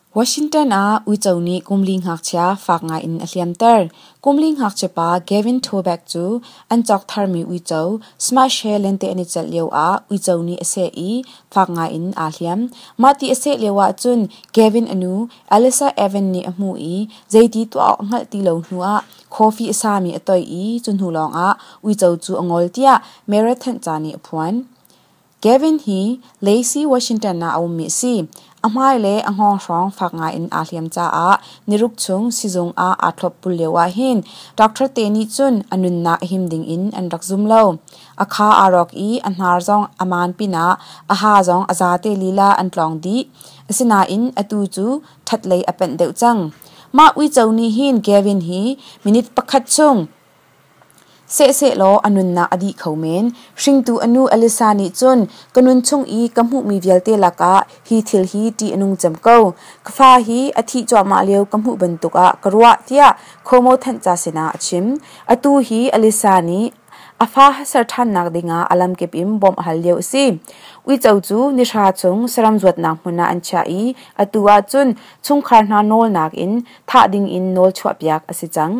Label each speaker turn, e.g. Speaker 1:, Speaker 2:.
Speaker 1: Washington ah uico nih kumli ngakchia fak ngaiin a hliamter. Kumli ngakchia pa Gavin Toback cu an cawk tharmi uico Smash he lente an i celh lioah uico nih a seh i fak ngaiin aa hliam. Mahti a seh lioah cun Gavin a nu Alyssa Evan nih a hmuh i zeiti tuah awk a hngalh ti lo hnuah coffee a sami a toih i cu hnu lawngah uico cu a ngol tiah Meredith thanhca nih a phuan. Gavin hi Lacey, Washington ah a ummi a si. A hmai le a hngawng hrawng fak ngaiin aa hliam caah niruk chung sizung ah aa thlopbul lio ahhin doctor te nih cun a nunnak a him dingin an rak zum lo. A kha aa rawk i a hnar zong a maan pinah a ha zong a zate lila an tlawng dih. Asinain atu cu ṭhatlei a panh deuh cang. Mah uico nih hin Gavin hi minute pakhat chung Sehsehlaw a nunnak a dih kho men. Hringtu a nu Alyssa nih cun ka nun chung i ka hmuhmi vialte lakah hi thil hi ṭih a nung cem ko. Ka fa hi a thih cuahmah lio ka hmuh bantuk ah ka ruah tiah Khomo thanhca sinah a chim. Atu hi Alyssa nih a fa ser ṭhannak dingah a lamkip in bawmh a hal lio a si. Uico cu nihra chung saram zuatnak hmun ah an chiah i atu ahcun chungkhar hna nawlnak in thah dingin nawl chuahpiak a si cang.